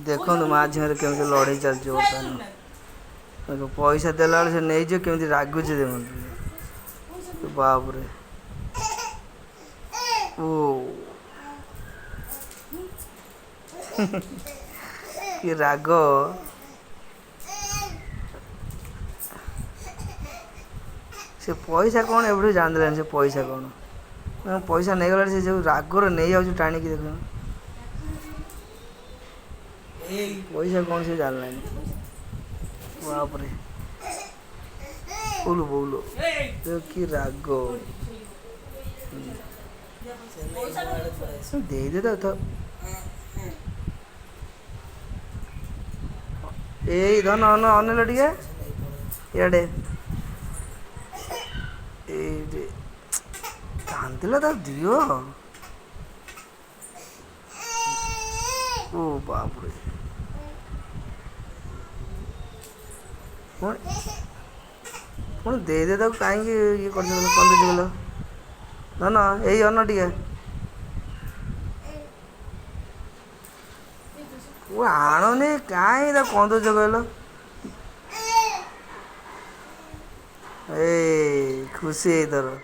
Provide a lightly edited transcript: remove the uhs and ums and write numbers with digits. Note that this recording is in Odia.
ଦେଖନ୍ତୁ ମା ଝିଅରେ କେମିତି ଲଢ଼େଇ ଚାଲିଛି ବର୍ତ୍ତମାନ। ପଇସା ଦେଲା ବେଳେ ସେ ନେଇଯିବ, କେମିତି ରାଗୁଛି ଦେଖନ୍ତୁ। ବାପରେ, ଓ କି ରାଗ! ସେ ପଇସା କ'ଣ ଏବେଠୁ ଜାଣିଦେଲାଣି। ସେ ପଇସା କ'ଣ, ପଇସା ନେଇଗଲାଣି। ସେ ଯେଉଁ ରାଗରେ ନେଇଯାଉଛି ଟାଣିକି, ଦେଖୁନ, ପଇସା କ'ଣ ସେ ଜାଣିଲାଣି। ବାପରେ, ବୋଲୁ ବୋଲୁ, କି ରାଗ! ଦେଇଦେ ତ। ଏଇ ଧନ, ଅନ ଅନେଇଲ ଟିକେ ଇଆଡ଼େ। ଏଇଠି କାନ୍ଦିଲା, ତାକୁ ଦିଅ। ଓ ବାପରେ, ପୁଣି ପୁଣି ଦେଇଦେ ତାକୁ। କାହିଁକି ଇଏ କରୁଛ? କନ୍ଦୁଛି ଗଲ। ଧନ, ଏଇ ଅନ ଟିକେ। ଆଣନି, କାହିଁ ତାକୁ କନ୍ଦୁଛ କହିଲ? ଏଇ ଖୁସି ଏଇଥର।